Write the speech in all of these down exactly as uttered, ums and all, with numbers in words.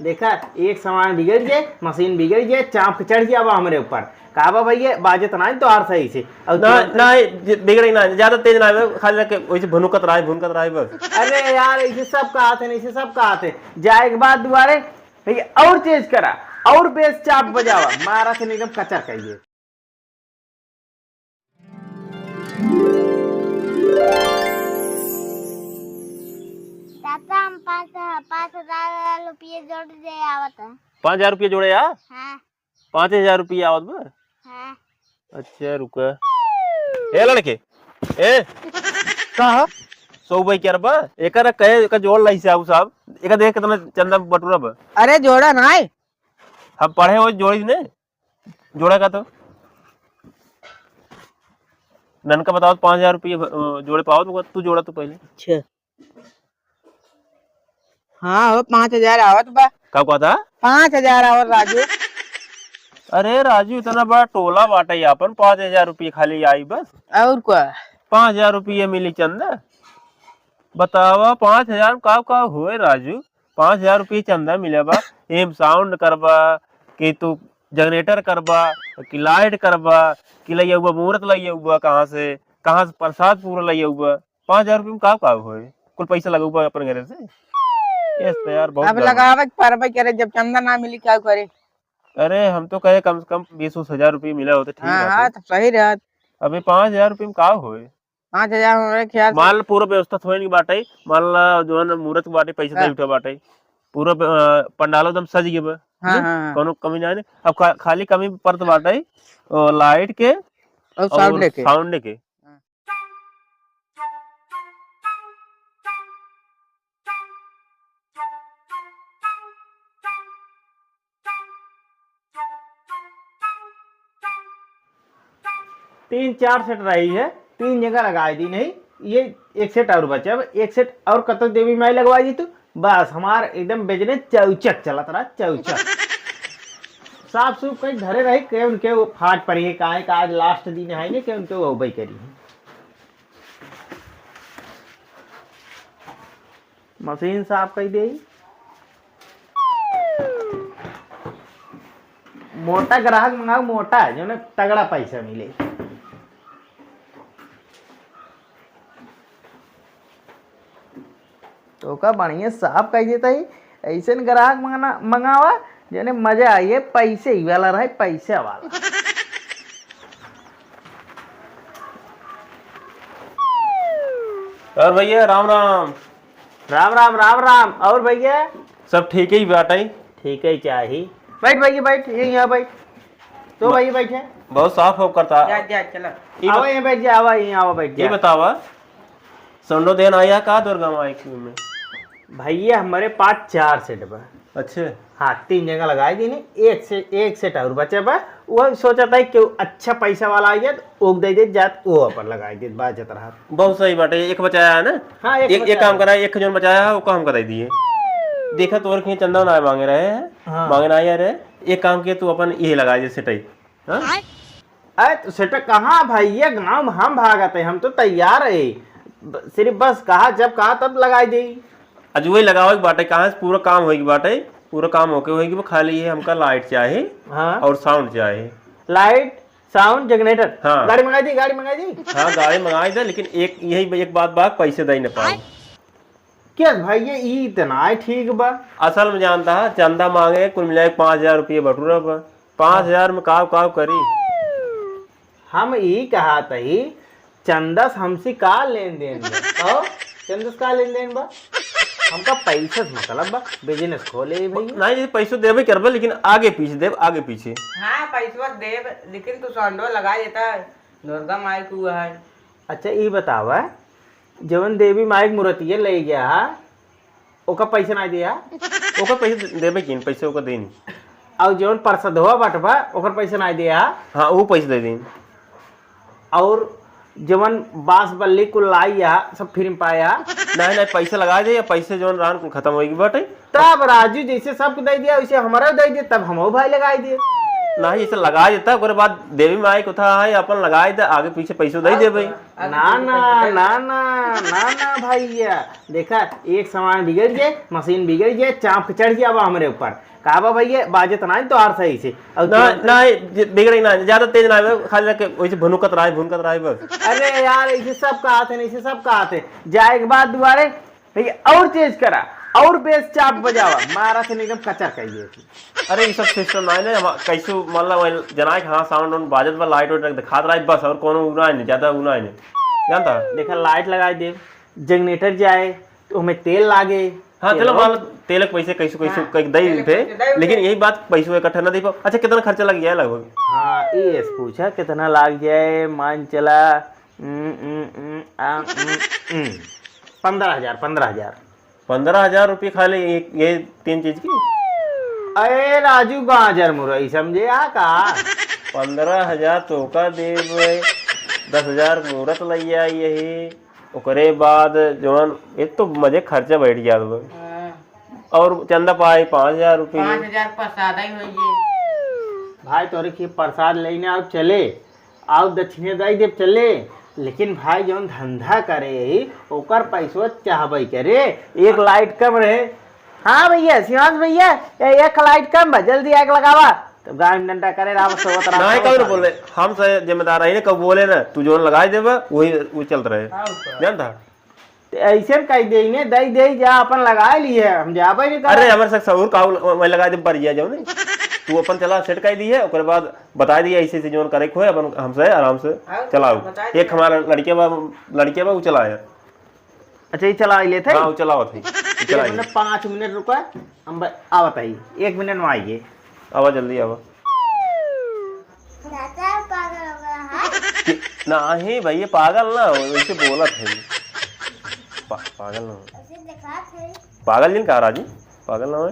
देखा, एक सामान बिगड़ जाए, मशीन बिगड़ जाए, चाँप के चढ़ जावा हमरे ऊपर। का बा भैया, बाजत नाहीं तोहार सही से। और ना, तुरंत ना, जे-, बिगड़े ना, ज्यादा तेज ना आवे, खाली रख के वैसे भुनुकत रहे, भुनकत रहे बस। अरे यार, ऐसे सब कहत हैं, ऐसे सब कहत हैं। जाए के बाद दुआरे, भैया, और तेज करा, और बेस चाँप बजावा, मारा से एकदम कचर कहिए। चाचा, हम पाँच, पाँच हजार रुपये जोड़ दे आवत है। पाँच हजार रुपये जोड़े आ? हाँ। पाँच हजार रुपये आवत बा? हाँ। अच्छा, रुका। ए लड़के, ए, का ह? सौ भाई क्या बा? एकर कहे, एकर जोड़ लाई से आऊ साहब। एकर देख कितना चंदा बटुरा बा। अरे, जोड़ा ना है। हम पढ़े हो जोड़ी ने। जोड़ा का तो। ननका बताओ, पाँच हजार रुपये भ-, अ, जोड़े पावत बा, तू जोड़ा तो पहले। अच्छा। हाँ हो, पाँच हजार आवत बा। का कहता? पाँच हजार आवत, राजू। अरे राजू, इतना बड़ा टोला बाटे आपन, पाँच हजार रुपये खाली आई बस। और का? पाँच हजार रुपये मिली चंदा। बतावा, पाँच हजार में का का होए राजू? पाँच हजार रुपये चंदा मिले बा, एम साउंड करबा, कि तू जनरेटर करबा, कि लाइट करबा, कि लइयउबा, मूरत लइयउबा, कहाँ से, कहाँ से प्रसाद पूरा लइयउबा? पाँच हजार रुपये में का का होए? कुल पैसा लगउबा अपन घरे से। ये तो यार बहुत अब गड़बड़। लगावे के परबे करे, जब चंदा ना मिली, का करे? अरे, हम तो कहे कम से कम बीस उस हजार रुपये मिला होते, ठीक हाँ, रहते। हाँ, तो सही रहत। अबे, पाँच हजार रुपये में का होए? पाँच हजार हमारे ख्याल से। मान ला, पूरा व्यवस्था थोड़ी नहीं बाटे। मान ला, जो है ना, मूरत बाटे, पैसा हाँ। दे उठा बाटे, पूरा, अ, पंडाल एकदम सज गए बा। हाँ, हम्म? हाँ, हाँ। कोनो कमी ना है। अब खा-, खाली कमी पड़त बाटे, अ, लाइट के और साउंड और के। साउंड के। हाँ। तीन चार सेट रही है, तीन जगह लगाए दी नहीं, ये एक सेट और बचे। अब एक सेट और कतो देवी माई लगवा दी तू, बस हमार एकदम बिजनेस चौचक चलत रहा, चौचक। साफ सूफ कहीं धरे रही, के उनके वो फाट पड़ी है, काहे का आज लास्ट दिन है ने, के उनके वो भाई करी है। मशीन साफ कई देई। मोटा ग्राहक मंगाओ, मोटा, जौने तगड़ा पैसा मिले। तो का बढ़िया साफ कई देता ही, ऐसे न ग्राहक मंगाना, मंगावा, जौने मजा आई है, पैसे ही वाला रहे, पैसे वाला। और भैया, राम राम। राम राम, राम राम। और भैया? सब ठीक ही बाटे। ठीक ही चाही। बैठ भैया, बैठ, ये यहाँ बैठ। तो ब-, भैया बैठे। बहुत साफ हो करता। जा, जा, चला। ये आवा बत-, यहाँ बैठ जा, आवा यहाँ, आवा बैठ ये जा। बतावा, संडो देन आया का दुर्गा माई के में? भैया, हमरे पास चार सेट बा। अच्छे। हाँ, तीन जगह लगाए दीनी, एक से, एक सेट और बचे बा। वो सोचा था कि अच्छा पैसा वाला आ जात, ओक दे देत जात, वो अपन लगाए देत, बाजत रहत। बहुत सही बात है, एक बचाया है ना? हाँ, एक एक, एक बचाया काम है। करा, एक जौन बचाया है, ओका हम कराई दिए। देखा, तोर के चंदा ना मांगे रहे हैं, हाँ। मांगे ना आया रहे, एक काम किए, तू अपन ये लगा दे सेटई। हाँ? अरे, तो सेटा कहाँ भैया, गाँव में हम भागत है, हम तो तैयार है। ब-, सिर्फ बस कहा, जब कहा तब लगाई देई। आज वही लगावे के बाटे, कहाँ से पूरा काम होई के बाटे, पूरा काम होके होई के बा, खाली ये हमका लाइट चाही हाँ। और साउंड चाही। लाइट, साउंड, जनरेटर। हाँ। गाड़ी मंगाई दी, गाड़ी मंगाई दी। हाँ, गाड़ी मंगाई दे, लेकिन एक, यही एक बात बा, पैसे दे न पाए। क्या भैया, ई इतना ही ठीक बा? असल में जानता है, चंदा मांगे, कुल मिला के पाँच हजार रुपये बटुरा बा। पाँच हजार में काव काव करी? हम ई कहत हई, चंदा से हमसे का लेन देन बा? कहो, चंदा से का लेन देन बा? हमका पैसे से मतलब बा, बिजनेस खोले भैया। नहीं, नहीं, पैसो देबे करबे, लेकिन आगे पीछे देब, आगे पीछे। हाँ, पैसवा देब, लेकिन तू सांडो लगा देता, दुर्गा माई को है। अच्छा, ई बतावा, जवन देवी माई के मूर्तिया ले गया हा, ओका पैसा ना दिया? ओका पैसा दे-, देबे किन, पैसा ओका देनी। और जवन परसदवा बटवा, ओकर पैसा ना दिया? हाँ, वो पैसा दे देनी। और जवन बांस बल्ली कुल लाई या, सब फ्री में पाया? नहीं, नहीं, पैसा लगा दे, या पैसे जवन रान कुल खत्म होई बाटे। तब राजू जैसे सबको दे दिया, वैसे हमारा दे दिया, तब हमहू भाई लगाई दिए। नाही, इसे लगाइ देता, ओकरे बाद देवी माई को था है, अपन लगाइ दे, आगे पीछे पैसो दइ देबे। ना, ना, ना, ना, ना, ना भैया, देखा, एक सामान बिगड़ जाए, मशीन बिगड़ जाए, चाप के चढ़ जावा हमरे ऊपर। का बा भैया, बाजत ना है तो आर सही से। और ना, तुरंत ना, जे बिगड़े ना, ज्यादा तेज ना है, खाली रख के वैसे भुनकत रहे, भुनकत रहे बस। अरे यार, ऐसे सब कहत है, ऐसे सब कहत है। जाए के बाद दुआरे, भैया, और तेज करा, और बेस चाप बजावा, मारा से एकदम कचर कहिए। अरे, ये सब सिस्टम ना है ना, हम कैसे, मतलब, वही जनाए कि हाँ, साउंड वाउंड बाजत बा, लाइट वाइट दिखात रहे बस, और कोनो उ ना है, ज्यादा उ ना है, जानता? देखा, लाइट लगाइ दे, जनरेटर जाए, तो हमें तेल लागे। हाँ, चलो, तेलो। मान लो, तेल के पैसे कैसे, कैसे हाँ, कहीं दे तेल के देते, पैसे दे लेकिन देते। यही बात, पैसों इकट्ठा ना दे पाओ। अच्छा, कितना खर्चा लग जाए लगभग? हाँ, ये से पूछा, कितना लाग जाए, मान चला, उम, उम, उम, आ, उम, उम। पन्द्रह हजार, पन्द्रह हजार। पन्द्रह हजार रुपये खाली एक, ये तीन चीज की? अरे राजू, गाजर मुरई समझे आ का? पन्द्रह हजार तो का देबे, दस हजार मूरत लइया यही, ओकरे बाद जवन, एक तो मजे खर्चा बैठ जात बा। हाँ। और चंदा पाए पाँच हजार रुपये। पाँच हजार प्रसाद ही होइए। भाई, तोरे के प्रसाद लेने आओ, चले, आओ, दक्षिणे दई देब, चले। लेकिन भाई, जौन धंधा करे ही, ओकर पैसो चाहबे करे। एक लाइट कम रहे। हाँ भैया, शिवांश भैया, ए, एक लाइट कम बा, जल्दी आग लगावा। तो गाय में डंडा करे रहा, सोवत रहा, नहीं, सोवत कभी ना रहा। बोले, हम से जिम्मेदार है, कब बोले ना, तू जौन लगाई देबा, वही, वो चलत रहे। हाँ, ऊपर। जानता? तो ऐसे कह दे ने, दई दे जा, अपन लगाए लिए, हम जाबे नहीं करे। अरे, हमारे साथ सहूर का वही लगाए दे, पर ये जाओ नहीं। तू अपन चला, सेट कर दी है, ओकरे बाद बताइ दिया, ऐसे ऐसे जौन करे के होए, अपन हमसे आराम से हाँ, चलाओ। बताइ एक दिया। हमारा लड़के बा, लड़के बा, वो चलाए। अच्छा, ये चला लेते हैं? हाँ, वो चलावत है। ये चला एक मिनट, पाँच मिनट रुका, हम ब-, आवत है, एक मिनट में आइए। आवा, जल्दी आवा। चाचा पागल हो गया है? कि-, नाही भैया, पागल ना हो, वैसे बोलत है। पा-, पागल ना हो। ऐसे दिखात है। पागल जिन कहा राजू, पागल ना हो।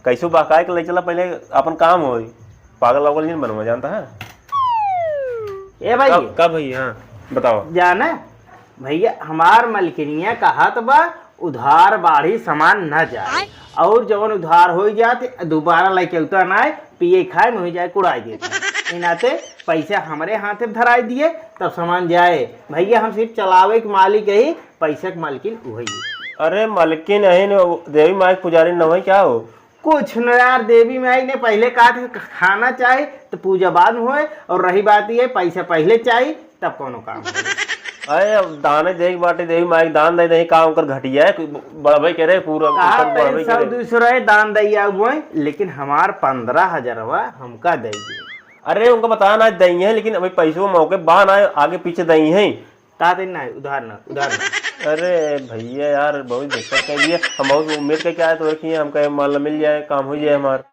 कैसो बहकाए के ले चला, पहले अपन काम होई। पागल वागल नहीं बनवा, जानता है? ए भाई। का, का भाई? हाँ, बताओ। जाना, भैया, हमार मलकिनिया कहत बा, उधार बाढ़ी सामान न जाए। आय। और जवन उधार होई जात, दोबारा लेके उतर ना आए, पिए खाए में हो जाए, कुड़ाई देत है। ई नाते पैसा हमरे हाथे धराई दिए, तब सामान जाए। भैया, हम सिर्फ चलावे के मालिक ही, पैसा के मालकिन उहे ही। अरे, मलकिन अहिन, देवी माई के पुजारी न होई क्या हो? कुछ न यार, देवी माई ने पहिले कहा था, खाना चाही तो पूजा बाद में होए, और रही बात ये, पैसा पहिले चाही तब कोनो काम होए। अरे, अब दाने देख बाटे, देवी माई के दान दे दे, का ओकर घटिया है? बढ़ावे के रे, पूरा कहा ऊपर बढ़ावे के रे। सौ दो सौ रहे दान दैया हुए, लेकिन हमार पन्द्रह हजारवा हमका दे दे। अरे, उनका बता ना दई है, लेकिन अभी पैसों मौके बा ना, आगे पीछे दई है। का दिन ना है, उधार ना, उधार ना। अरे भैया यार, बहुत दिक्कत कर दिया। हम बहुत उम्मीद करके आए तो रखिए, हमका ये माल मिल जाए, काम हो जाए हमार।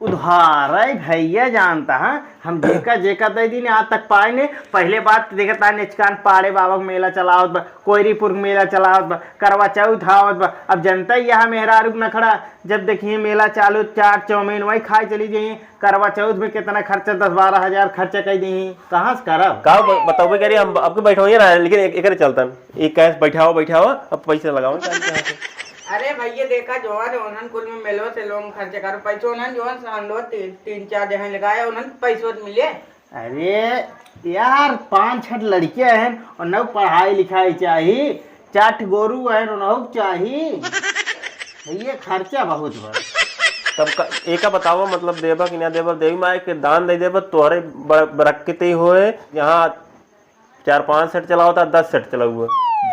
उधार है भैया, जानता है, हम जेका जेका दे दिन आज तक पाए ने। पहले बात देखता है, निचकान पाड़े बाबा के मेला चलावत बा, कोयरीपुर के मेला चलावत बा, करवा चौथ आवत बा। अब जनता ही यहाँ मेहरारू के नखड़ा, जब देखिए मेला चालू, चाट चाउमीन वही खाए चली जाइए। करवा चौथ में कितना खर्चा, दस बारह हजार खर्चा कर दी, कहाँ से करब? का ब-, बताओ कह रही, हम आपके बैठवाइए ना, लेकिन एक, एकरे चलतन, एक कैश बैठाओ, बैठाओ, अब पैसे लगाओ, क्या, क्या है? अरे भैया, देखा, जोन उन्हन कुल में मिलो से लोग खर्चा करो, पैसो उन्हन जोन सांडो ती-, तीन चार जगह लगाए, उन्हन पैसो तो मिले। अरे यार, पाँच छठ लड़के हैं और नौ पढ़ाई लिखाई चाही, चार ठे गोरू हैं, उन्हों चाही। भैया, खर्चा बहुत बा। तब क-, एका बतावा, मतलब, देबा कि ना देबा? देवी माई के दान दे देबा, तोहरे ब-, बरकते होए। यहाँ चार पाँच सेट चलावता, दस सेट चलाउआ।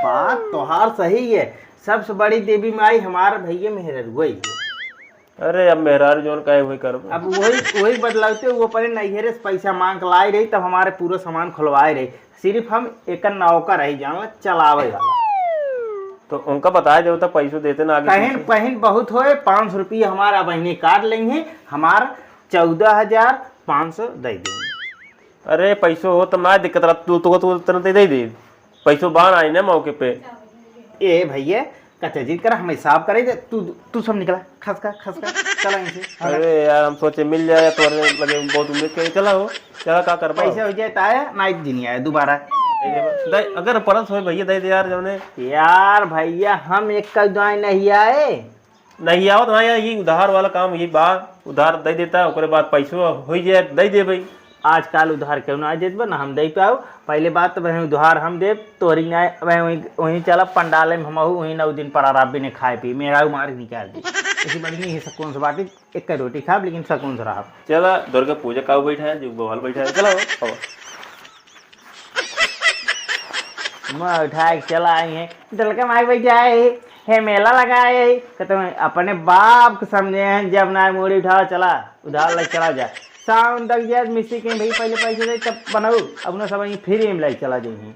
बात तोहार सही है, सबसे बड़ी देवी माई हमार भैया मेहररुआ ही है। अरे, अब मेहरारू जौन कहे वही करबो। अब वही, वही बदलावते वो अपने नैहरे से पैसा मांग के लाए रही, तब हमारे पूरा सामान खुलवाए रही। सिर्फ हम एक नौकर रही, जान ला, चलावे वाला। तो उनका बताए देव तो पैसो देते ना आगे कहीं, पीछे। कहीं बहुत होए, पाँच सौ रुपये हमारा बहिनी काट लेंगे, हमार चौदह हजार पाँच सौ दे देंगे। अरे, पैसो हो तब ना दिक्कत रहा, तू, तू, तू तुरंत ही दे दे। पैसो बान आई ना मौके पे। ए भैया, कच्चा जिद कर, हम हिसाब करे दे, तू, तू सब निकला, खसका, खसका, चला इनसे। अरे यार, हम सोचे मिल जाए, तोरे लगे बहुत उम्मीद करे, चला हो, चला का करबा? पैसा हो जाए तो आया, ना एक दिन आया दोबारा। दे, अगर परस होए भैया, दे दे यार, जौने। यार भैया, हम एक का दुआई नहीं आए। नहीं आवत, हाँ यार, ये उधार वाला काम ये बा, उधार दे देता, ओकरे बाद पैसो होई जाए, दे दे भाई। आजकल उधार केहू ना देत बा, ना हम दे पाऊ। पहले बात तो वहीं उधार हम देब, तोहरी ना, वहीं, वहीं, वहीं चला पंडाले में, हमहू वहीं नौ दिन पड़ा रहब, बिने खाए पी, मेहरारू मार के निकाल दी। इसी बढ़िया ये सकून से बाटी, एक रोटी खाब, लेकिन सकून से रहब। चला, दुर्गा पूजा का बैठा है, जो बवाल बैठा है, चला हो, हो। मुँह उठाए के चला आई है, डलका मार बैठा है, हे मेला लगा है, कहते हैं, अपने बाप के समझे हैं, जब ना मूड़ी उठाओ, चला, उधार ले चला जा। सावन तक जाए, मिस्त्री के भाई पहले पैसे दे, तब बनाऊ, अपना सब यहीं फ्री में ले चला जाइए।